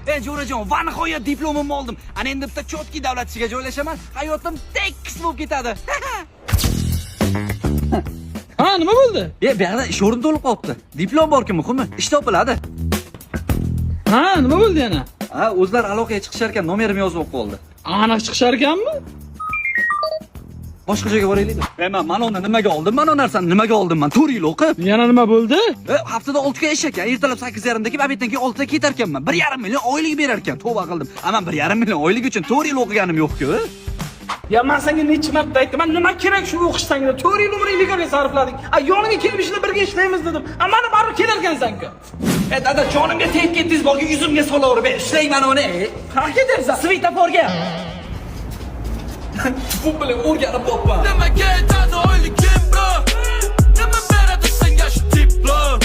Ey, jo'rajon, va nihoyat diplomimni oldim. Ana endi bitta чёткий davlat ishiga joylashaman. Hayotim tekis bo'lib ketadi. Ha, nima bo'ldi? E, bu yoqda ish o'rni to'lib qolibdi. Diplom borku, muhimi, ish topiladi. Ha, nima bo'ldi yana? Ha, o'zlari aloqaga chiqishar ekan, nomerim yozib qoldi. Aniq chiqishar ekanmi? Boshqa joyga boraylikmi? E, man mana uni nimaga oldim? Mana u narsani nimaga oldim man? 4 yil o'qib. Yana nima bo'ldi? E, haftada 6 kun ish ekan. Ertalab 8:30da kelib, обед dan keyin 6da ketar ekanman. 1,5 million oylik berar ekan. Tavba qildim. A, man 1,5 million oylik uchun 4 yil o'qiganim yo'q-ku. Ya man senga necha marta aytdim, man nima kerak shu o'qish senga? 4 yil umringni bekorga sarflading. A, yonimga kelib ishlab, birga ishlaymiz dedim. A, mana baribir kelar ekansan-ku. E, dada, jonimga tegib ketdingiz, borga yuzimga solaverib, e, ishlayman uni. Qayerga ketyapsan? Svetoforga. Bu bilan o'rganib qolibman. Nimaga aytadi oyligim, bro? Nima beradi senga shu diplom?